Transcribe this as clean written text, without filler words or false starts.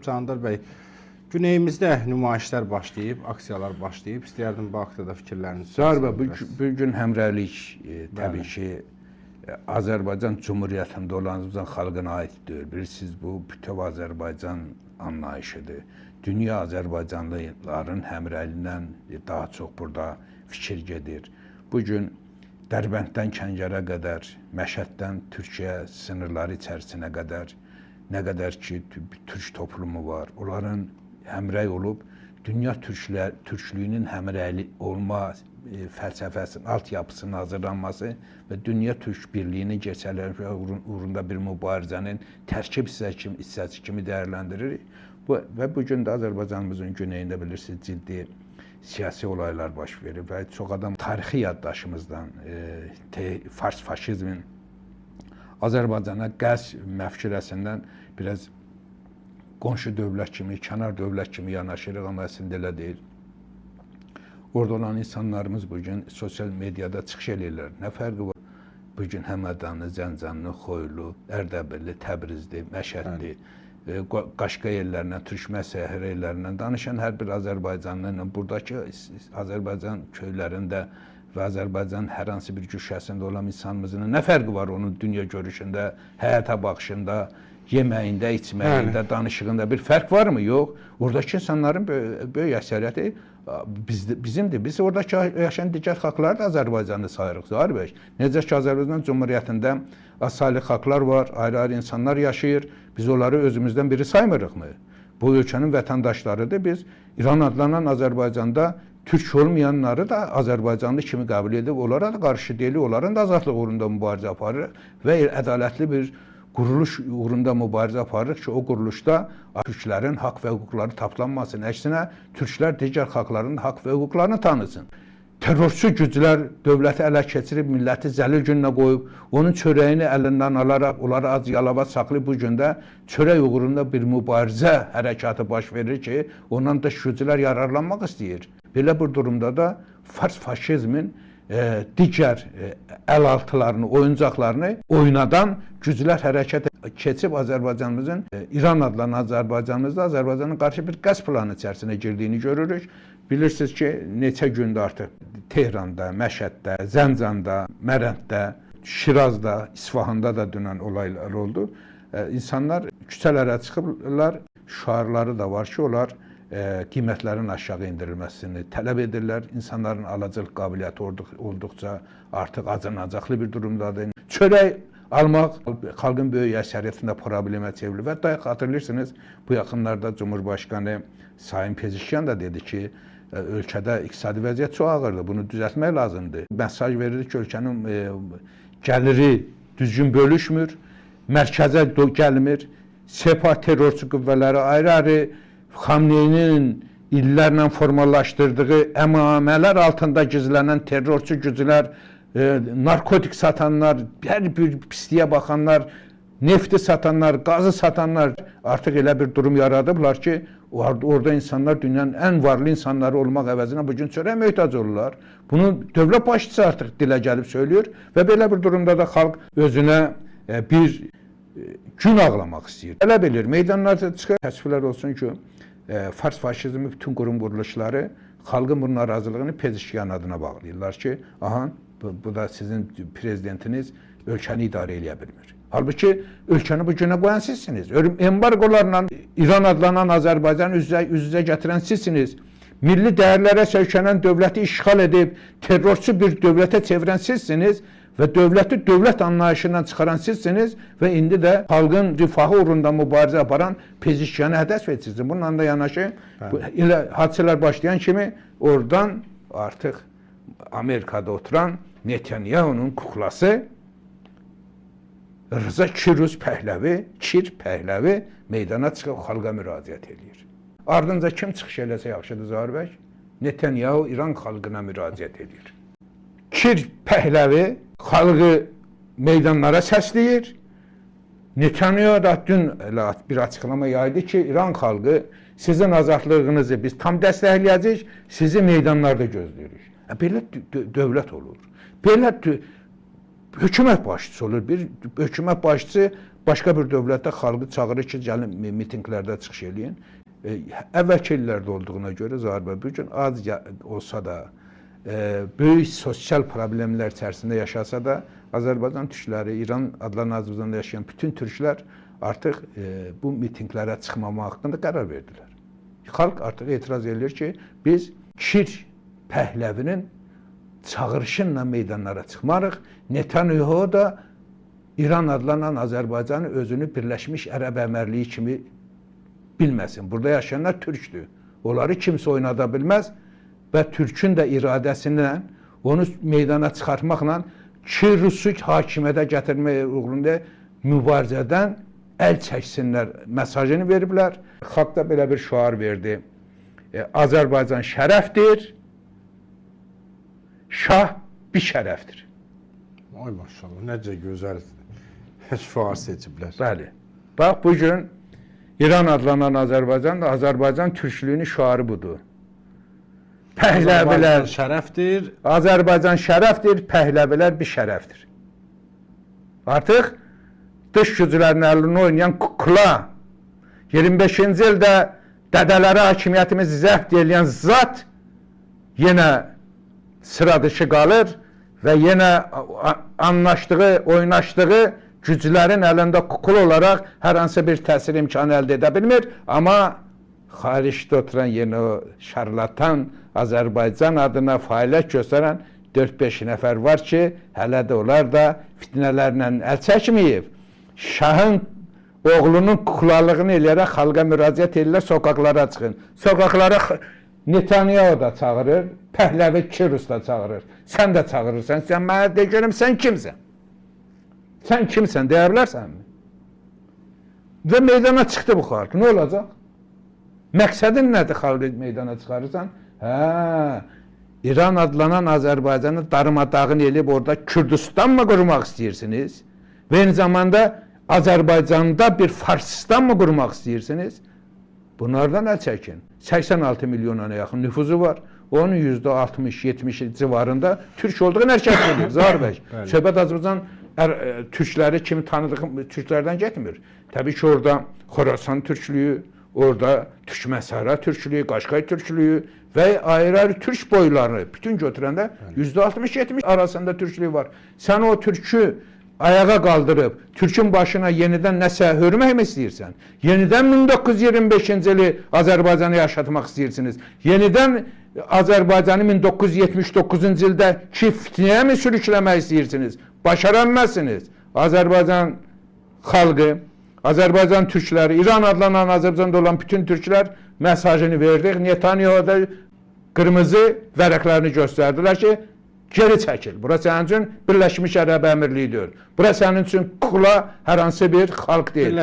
Candar bəy, güneyimizdə nümayişlər başlayıb, aksiyalar başlayıb. İstəyərdim bu haqda da fikirlərinizi. Zahir bəy, bu gün həmrəylik təbii ki, Azərbaycan Cümhuriyyətində olan xalqına aid deyil. Bilirsiniz, bu bütöv Azərbaycan anlayışıdır. Dünya Azərbaycanlıların həmrəyliyindən daha çox burada fikir gedir. Bu gün Dərbənddən Kəngərə qədər, Məşəddən Türkiyə sınırları içərisinə qədər nə qədər ki türk toplumu var, onların həmrəy olub dünya türklüyünün həmrəyli olma fəlsəfəsinin altyapısının hazırlanması və dünya türk birliyinin keçərləri uğrunda bir mübarizənin tərkib hissəsi kimi dəyərləndiririk. Və bu gün də Azərbaycanımızın güneyində bilirsiniz ciddi siyasi olaylar baş verir və çox adam tarixi yaddaşımızdan fars faşizmin Azərbaycana qəsd məfkürəsindən biraz qonşu dövlət kimi, kənar dövlət kimi yanaşırıq, amma əslində elə deyil. Orada olan insanlarımız bugün sosial mediada çıxış eləyirlər. Nə fərqi var? Bugün Həmədanlı, Zəncanlı, Xoylu, Ərdəbilli, Təbrizli, Məşədli, Qaşqay ellərindən, Türkmən səhra ellərindən danışan hər bir Azərbaycanlı ilə buradakı Azərbaycan köylərində və Azərbaycanın hər hansı bir güşəsində olan insanımızın nə fərqi var onun dünya görüşündə, həyata baxışında, yeməyində, içməyində, danışığında bir fərq varmı? Yox. Oradakı insanların böyük əksəriyyəti bizimdir. Biz oradakı yaşayan digər xalqları da Azərbaycanlı sayırıq, Zahir bəy. Necə ki, Azərbaycan Cümhuriyyətində azsaylı xalqlar var, ayrı-ayrı insanlar yaşayır. Biz onları özümüzdən biri saymırıqmı? Bu ölkənin vətəndaşlarıdır. Biz İran adlanan Azərbaycanda türk olmayanları da Azərbaycanlı kimi qəbul edib, onlara da qarşı deyilik, onların da azadlıq uğrunda mübarizə aparırıq və ədalətli bir quruluş uğrunda mübarizə aparırıq ki, o quruluşda türklərin haqq və hüquqları taplanmasın. Əksinə, türklər digər xalqların haqq və hüquqlarını tanısın. Terrorçu güclər dövləti ələ keçirib, milləti zəlil gününə qoyub, onun çörəyini əlindən alaraq, onları ac yalava saxlayıb bu gün də çörək uğrunda bir mübarizə hərəkatı baş verir ki, ondan dış güclər yararlanmaq istəyir. Belə bir durumda da fars faşizmin digər əlaltılarını, oyuncaqlarını oynadan güclər hərəkətə keçib Azərbaycanımızın, İran adlanan Azərbaycanımızda Azərbaycanın qarşı bir qəsd planı içərisinə girdiyini görürük. Bilirsiniz ki, neçə gündür artıq Tehranda, Məşəddə, Zəncanda, Mərənddə, Şirazda, İsfahanda da dünən olaylar oldu. İnsanlar küçələrə çıxıblar, şüarları da var ki, onlar qiymətlərin aşağı endirilməsini tələb edirlər. İnsanların alıcılıq qabiliyyəti olduqca artıq acınacaqlı bir durumdadır. Çörək almaq xalqın böyük əksəriyyətində problemə çevrilir. Və daha xatırlayırsınız, bu yaxınlarda Cumhurbaşqanı Sayın Pezeşkiyan da dedi ki, ölkədə iqtisadi vəziyyət çox ağırdır, bunu düzəltmək lazımdır. Mesaj verir ki, ölkənin gəliri düzgün bölüşmür, mərkəzə gəlmir, Sepah terrorçu qüvvələri ayrı-ayrı Xamneyinin illərlə formalaşdırdığı əmamələr altında gizlənən terrorçu güclər, narkotik satanlar, hər bir pisliyə baxanlar, nefti satanlar, qazı satanlar artıq elə bir durum yaradıblar ki, orada insanlar dünyanın ən varlı insanları olmaq əvəzinə bugün çörək möhtac olurlar. Bunu dövlət başçısı artıq dilə gəlib söylüyor və belə bir durumda da xalq özünə bir gün ağlamaq istəyir. Elə bilir, meydanlarda çıxır. Təəssüflər olsun ki, fars faşizmi bütün qurum quruluşları xalqın bu narazılığını Pezeşkiyan adına bağlayırlar ki, aha, bu da sizin prezidentiniz ölkəni idarə eləyə bilmir. Halbuki ölkəni bu günə qoyan sizsiniz. Embargolarla İran adlanan Azərbaycanı üz-üzə gətirən sizsiniz. Milli dəyərlərə söykənən dövləti işğal edib terrorçu bir dövlətə çevirən sizsiniz və dövləti dövlət anlayışından çıxaran sizsiniz və indi də xalqın rifahı uğrunda mübarizə aparan Pezeşkiyanı hədəf seçirsiniz. Bununla da yanaşı elə hadisələr başlayan kimi oradan artıq Amerikada oturan Netanyahunun kuklası Rıza Kiruz Pəhləvi, Kir Pəhləvi meydana çıxıb xalqa müraciət eləyir. Ardınca kim çıxış eləsə yaxşıdır Zahir bəy? Netanyahu İran xalqına müraciət eləyir. Kir Pəhləvi xalqı meydanlara səsləyir. Netanyahu da dün elə bir açıqlama yaydı ki, İran xalqı sizin azadlığınızı biz tam dəstəkləyəcəyik, sizi meydanlarda gözləyirik. Belə dövlət olur. Belə hökumət başçısı olur. Bir hökumət başçısı Başqa bir dövlətdə xalqı çağırır ki, gəlin mitinqlərdə çıxış eləyin. Əvvəlki illərdə olduğuna görə Zahir bəy, bu gün az olsa da, böyük sosial problemlər içərisində yaşasa da, Azərbaycan türkləri, İran adlanan Azərbaycanda yaşayan bütün türklər artıq bu mitinqlərə çıxmamaq haqqında qərar verdilər. Xalq artıq etiraz edir ki, biz Kir Pəhləvinin çağırışınla meydanlara çıxmarıq. Netanyahu da İran adlanan Azərbaycanı özünü Birləşmiş Ərəb Əmirliyi kimi bilməsin. Burada yaşayanlar türkdür. Onları kimsə oynada bilməz və türkün də iradəsindən onu meydana çıxartmaqla Kirusu hakimiyyətə gətirmək uğrunda mübarizədən əl çəksinlər mesajını veriblər. Xalq da belə bir şüar verdi. Azərbaycan şərəfdir, şah bir şərəfdir. Ay maşallah, necə gözəl şüar seçiblər. Bəli. Bax, bugün İran adlanan Azərbaycan da Azərbaycan türklüyünün şüarı budur. Pəhləvilər şərəfdir. Azərbaycan şərəfdir, pəhləvilər bir şərəfdir. Artıq dış güclərin əlini oynayan kukla, 25-ci ildə dədələri hakimiyyətimizi zəbt eləyən zat yenə sıra dışı qalır və yenə anlaşdığı, oynaşdığı güclərin əlində kukul olaraq hər hansı bir təsir imkanı əldə edə bilmir. Amma xaricdə oturan yenə o şarlatan Azərbaycan adına fəaliyyət göstərən 4-5 nəfər var ki, hələ də onlar da fitnələrlə əl çəkməyib. Şahın oğlunun kuklalığını eləyərək xalqa müraciət edirlər, sokaqlara çıxın. Sokaqlara Netanyahu da çağırır, Pəhləvi Kirus da çağırır. Sən də çağırırsan, sən mənə de görüm, sən kimsən? Sən kimsən, deyə bilərsənmi? Və meydana çıxdı bu xalq. Nə olacaq? Məqsədin nədir xalqı meydana çıxarırsan? Hə, İran adlanan Azərbaycanı darmadağın eləyib orada Kürdistan mı qurmaq istəyirsiniz? Və eyni zamanda Azərbaycanda bir Farsistan mı qurmaq istəyirsiniz? Bunlardan əl çəkin. 86 milyona yaxın nüfuzu var. Onun %60-70 civarında türk olduğunu hər kəs bilir. Zahir bəy. Söhbət Azərbaycan türkləri kimi tanıdığım türklərdən getmir. Təbii ki, orada Xorasan türklüyü, orada Türkmənistana türklüyü, Qaşqay türklüyü və ayrı-ayrı türk boylarını bütün götürəndə %60-70 arasında türklüyü var. Sən o türkü ayağa qaldırıb türkün başına yenidən nəsə hörmək mi istəyirsən? Yenidən 1925-ci ili Azərbaycanı yaşatmaq istəyirsiniz? Yenidən Azərbaycanı 1979-cu ildə ki fitnəyə mi sürükləmək istəyirsiniz? Başara bilməzsiniz. Azərbaycan xalqı, Azərbaycan türkləri, İran adlanan Azərbaycanda olan bütün türklər mesajını verdik. Netanyahu da qırmızı vərəqlərini göstərdilər ki, geri çəkil. Bura sənin üçün Birləşmiş Ərəb Əmirliyi deyil. Bura sənin üçün kukla hər hansı bir xalq deyil.